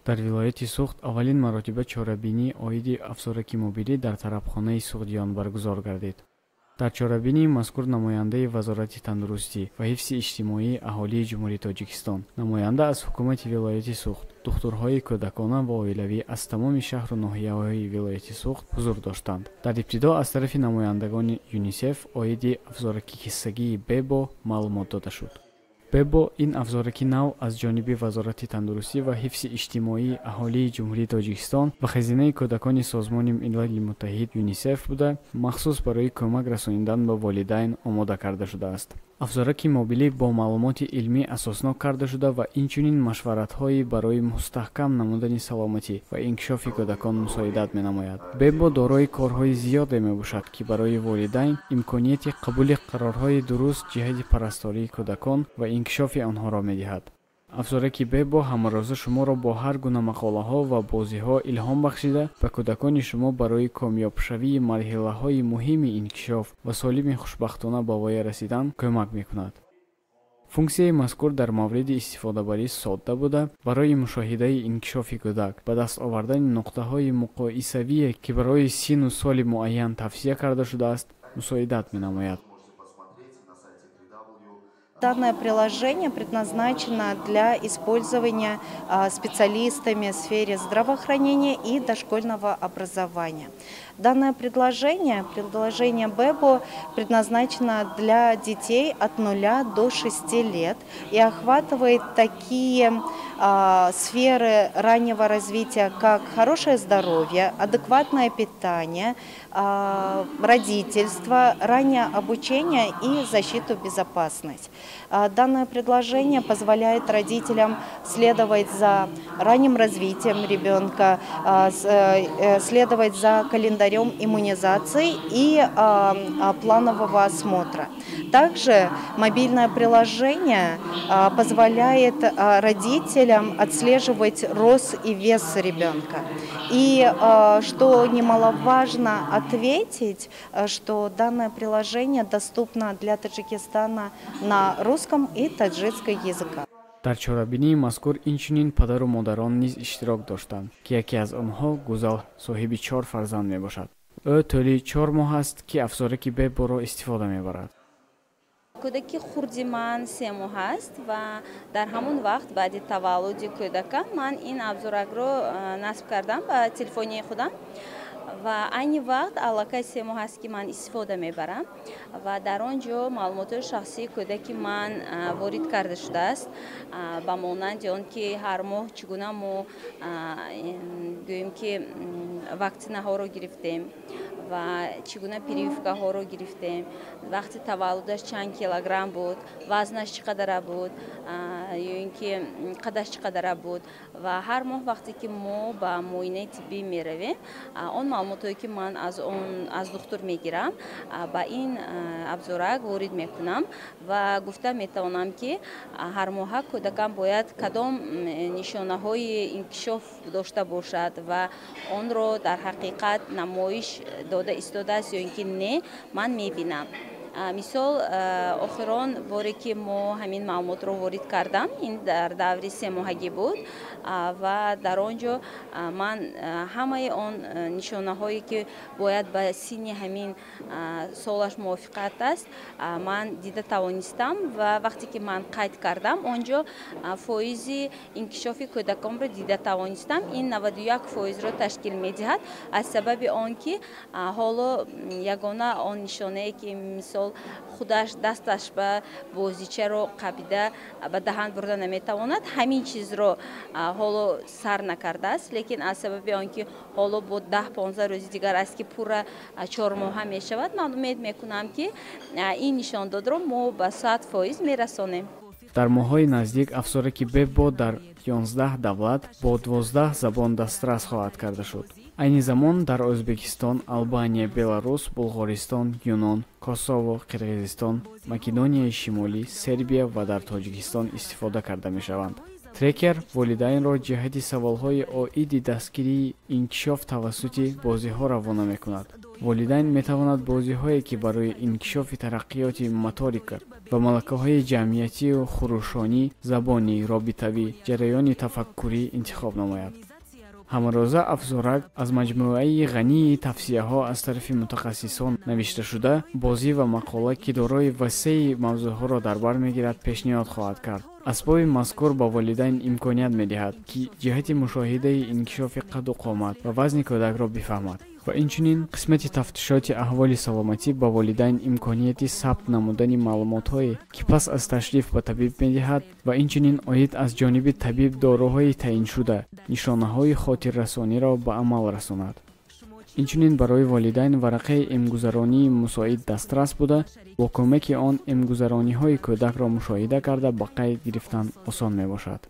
Дар вилояти Суғд аввалин маротиба чорабинӣ оиди афзораки мобилӣ дар тарабхонаи Суғдиён баргузор гардид. Дар чорабинии мазкур намояндаи Вазорати тандурустӣ ва ҳифзи иҷтимоии аҳолии Ҷумҳурии Тоҷикистон, намоянда аз ҳукумати вилояти Суғд, духтурҳои кӯдакона ва оилавӣ аз тамоми шаҳру ноҳияҳои вилояти Суғд ҳузур доштанд. Дар ибтидо аз тарафи намояндагони ЮНИСЕФ оиди афзораки киссагии Бебо маълумот дода шуд. Бебо ин афзораки нав аз ҷониби Вазорати тандурустӣ ва ҳифзи иҷтимоии аҳолии Ҷумҳурии Тоҷикистон ва Хазинаи кӯдакони Созмони Милали Муттаҳид ЮНИСЕФ буда, махсус барои кӯмак расонидан ба волидайн омода карда шудааст. Афзораки мобилӣ бо маълумоти илмӣ асоснок карда шуда ва инчунин машваратҳои барои мустаҳкам намудани саломатӣ ва инкишофи кӯдакон мусоидат менамояд. Бебо дорои корҳои зиёде мебошад, ки барои волидайн имконияти қабули қарорҳои дуруст ҷиҳати парастории кӯдакон ва инкишофи онҳоро медиҳад. Афзораки Бебо ҳамарӯза шуморо бо ҳар гуна мақолаҳо ва бозиҳо илҳом бахшида, ба кӯдакони шумо барои комёбшавии марҳилаҳои муҳими инкишоф ва солими хушбахтона ба воя расидан кӯмак мекунад. Функсияи мазкур дар мавриди истифодабарӣ содда буда, барои мушоҳидаи инкишофи кӯдак, ба даст овардани нуқтаҳои муқоисавие, ки барои синну соли муайян тавсия карда шудааст, мусоидат менамояд. Данное приложение предназначено для использования специалистами в сфере здравоохранения и дошкольного образования. Данное предложение, предложение Бебо, предназначено для детей от 0 до 6 лет и охватывает такие сферы раннего развития, как хорошее здоровье, адекватное питание, родительство, раннее обучение и защиту безопасность. Данное предложение позволяет родителям следовать за ранним развитием ребенка, следовать за календарем иммунизации и планового осмотра. Также мобильное приложение позволяет родителям отслеживать рост и вес ребенка. И что немаловажно ответить, что данное приложение доступно для Таджикистана на русском и таджикском языках. Дар чорабинии мазкур инчунин падару модарон низ иштирок доштанд, ки яке аз онҳо Гузал соҳиби чор фарзанд мебошад. Ӯ тӯли 4 моҳ аст, ки афзораки Беборо истифода мебарад. Кӯдаки хурди ман 3 моҳ аст ва дар ҳамон вақт баъди таваллуди кӯдакам ман ин абзоракро насб кардам ба телефони худам ва айни вақт аллакай 3 моҳ аст, ки ман истифода мебарам ва дар он ҷо маълумотҳои шахсии кӯдаки ман ворид карда шудааст, ба монанди он ки ҳар моҳ чӣ гуна мо гӯем, ки ваксинаҳоро гирифтем ва чӣ гуна прививкаҳоро гирифтем, вақти таваллудаш чанд килограмм буд, вазнаш чӣ қадара буд ё ин ки қадаш чӣ қадара буд. Ва ҳар моҳ вақте ки мо ба муоинаи тиббӣ меравем, он маълумотҳое, ки ман аз он аз духтур мегирам, ба ин абзорак ворид мекунам ва гуфта метавонам, ки ҳар моҳа кӯдакам бояд кадом нишонаҳои инкишоф дошта бошад ва онро дар ҳақиқат намоиш дода истодааст ё ин ки не, ман мебинам. Мисол, охирон боре, ки мо ҳамин маълумотро ворид кардам, ин дар даври семоҳагӣ буд ва дар он ҷо ман ҳамаи он нишонаҳое, ки бояд ба синни ҳамин солаш мувофиқат аст, ман дида тавонистам. Ва вақте ки ман қайд кардам, он ҷо фоизи инкишофи кӯдаконро дида тавонистам. Ин 91 фоизро ташкил медиҳад, аз сабаби он ки ҳоло ягона он нишонае, ки мисол худаш дасташ ба бозичаро қапида ба даҳан бурда наметавонад, ҳамин чизро ҳоло сар накардааст. Лекин аз сабаби он ки ҳоло бо 10-15 рӯзи дигар аст, ки пурра 4 моҳа мешавад, ман умед мекунам, ки ин нишондодро мо ба 100% мерасонем. Дар моҳҳои наздик афзораки Бебо дар 11 давлат бо 12 забон дастрас хоҳад карда шуд. Айни замон дар Ӯзбекистон, Албания, Беларус, Булғористон, Юнон, Косово, Қирғизистон, Македонияи Шимолӣ, Сербия ва дар Тоҷикистон истифода карда мешаванд. Трекер волидайнро ҷиҳати саволҳои оиди дастгирии инкишоф тавассути бозиҳо равона мекунад. Волидайн метавонад бозиҳое, ки барои инкишофи тараққиёти моторика ва малакаҳои ҷамъиятию хурӯшонӣ, забонӣ, робитавӣ, ҷараёни тафаккурӣ интихоб намояд. Ҳамарӯза афзорак аз маҷмӯаи ғании тавсияҳо аз тарафи мутахассисон навишташуда, бозӣ ва мақола, ки дорои васеи мавзӯъҳоро дар бар мегирад, пешниҳод хоҳад кард. Асбоби мазкур ба волидайн имконият медиҳад, ки ҷиҳати мушоҳидаи инкишофи қадду қомат ва вазни кӯдакро бифаҳмад ва инчунин қисмати тафтишоти аҳволи саломатӣ ба волидайн имконияти сабт намудани маълумотҳое, ки пас аз ташриф ба табиб медиҳад, ва инчунин оид аз ҷониби табиб доруҳои таъиншуда, нишонаҳои хотиррасониро ба амал расонад. Инчунин барои волидайн варақаи эмгузаронии мусоид дастрас буда, бо кӯмаки он эмгузарониҳои кӯдакро мушоҳида карда, ба қайд гирифтан осон мебошад.